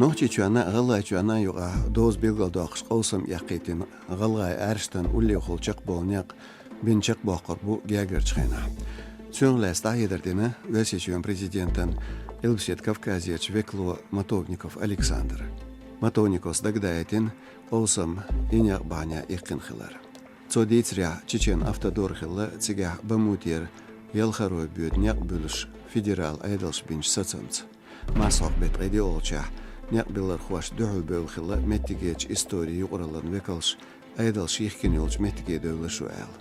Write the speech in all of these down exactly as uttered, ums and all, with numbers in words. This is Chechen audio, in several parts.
Нохчийчоьнна а, ГӀалгӀайчоьнна а юкъахь доза билгалдоккхуш къовсам эккхийтина гӀалгӀай Ӏаьрштан уллехула чекхболу некъ бина чекхбоккхур бу гергарчу хенахь. Цунах лаьцна дӀахьедар дина Оьрсийчоьнан президентан Къилбаседа Кавказерчу векало Матовников Александра. Матовниковс дагадаийтина къовсам и некъ бахьанехь иккхина хилар. Цо дийцарехь, Чечен Автодор хилла цигахь Бамутера ялхарой боьду некъ буьллуш федерал Ӏедалша бинчу сацамца. Марсхьокху беттан ткъе диъолгӀачохь некъ биллархошна дуьхьал бевлла хилла меттигерчу историн юкъараллин векалш Ӏедалша йихкина йолчу меттиге девлла шу аьлла.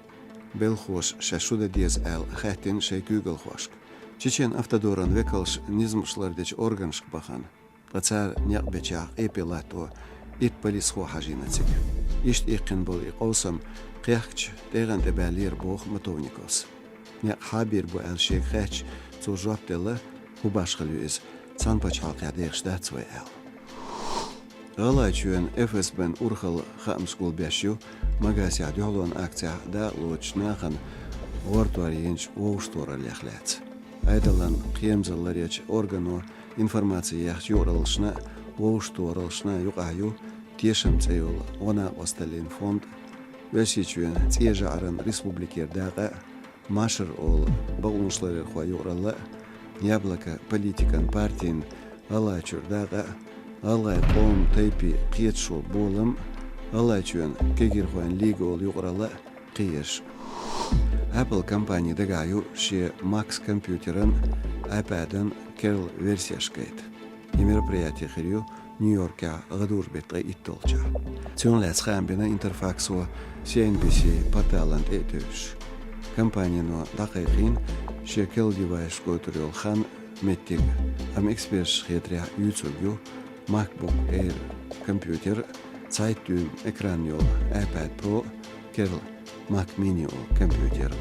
Белхалоша шаьш шу дан деза аьлла хаьттина шайн куьйгалхошка. Чечен Автодоран векалш низамаш лардечу органашка бахана, ткъа цара некъ бечохь къепе латто итт полисхо хьажийна цига. Иштта иккхина болу и къовсам кхехкачу тӀегӀан тӀе баьллера, боху Матовниковс. Некъ хьан бийр бу аьлла шега хаьттича, цо жоп делла, хӀун башхалла ю иза, цхьана пачхьалкхехь дехаш дац вай аьлла. ГӀалгӀайчоьнан ФСБ-н урхалла хаамаш гулбеш ю Магасехь дуьхьалонан акцехь дакъалоцучу нахана гӀортор йинчу вовшахтохараллех лаьцна. Ӏедалан кхерамзалла ларъечу органо информаци яьхначу юкъараллашна а, вовшахтохараллашна а юкъахь ю «Тешам» цӀе йолу гӀо-накъосталлин фонд, Оьрсийчоьнан ЦӀен ЖӀаран республикера дакъа а, «Машар» олу бакъонаш ларъярхойн юкъаралла а, «Яблоко» политикан партин ГӀалгӀайчуьра дакъа а, гӀалгӀай къоман, тайпийн кхеташо болам а, ГӀалгӀайчоьнан кегийрхойн лига олу юкъаралла а, кхиерш. Apple компани дагахь ю шен Mac компьютеран, iPad-ан керла версеш гайта. И мероприяти хир ю Нью-Йоркехь гӀадужу беттан ткъе итталгӀачохь. Цунах лаьцна хаам бина Интерфаксо Си Эн Би Си порталан тӀе а тевжаш. Компанино дӀакхайкхийна шен керла девайсаш гойтур йолу хан, меттиг, амма эксперташна хетарехь юьйцург ю MacBook Air компьютер, цхьайтта дюйм экран йолу iPad Pro, керла Mac Mini олу компьютер.